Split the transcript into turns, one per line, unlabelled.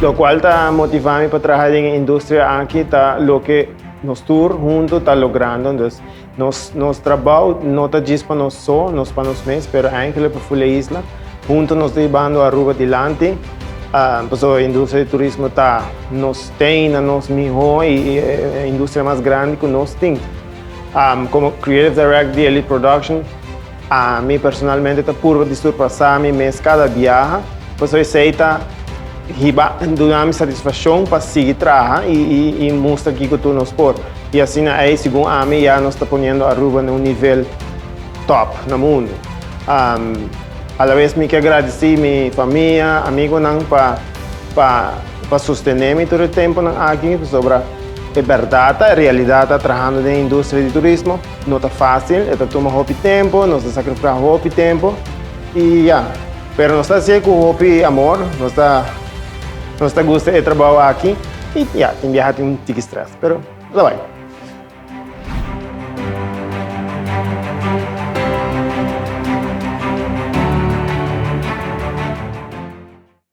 Locual ta motiva mi pa traha den e industria aki ta loke nos tur hunto ta logrando. Dus nos trabou no ta djis pa nos so, nos pa nos mes, pero eigenlijk pa full e isla. Hunto nos ta hibando Aruba dilanti, pasobra e industria di turismo ta nos ten na nos miho y e industria mas grandi cu nos tin. Como Creative Director di Elite Production, ami personalmente ta purba di surpasa mi mes cada biaha, pasobra esey ta hiba duna mi satisfaccion pa sigui traha y mustra kico tur nos por. Y asina ey segun ami ya nos ta poniendo Aruba na un nivel top na mundo. Alabes mi ke agradeci mi famia, amigonan pa pa sostene mi tur e temponan aki pasobra e berdad ta, e realidad ta trahando den e industria di turismo no ta facil, e ta tuma hopi tempo, nos ta sacrifica hopi tempo y ya. Pero nos ta hacié cu hopi amor, nos ta nos ta gusta e trabao aki y ya, tin biaha tin un tiki stress, pero lo bay.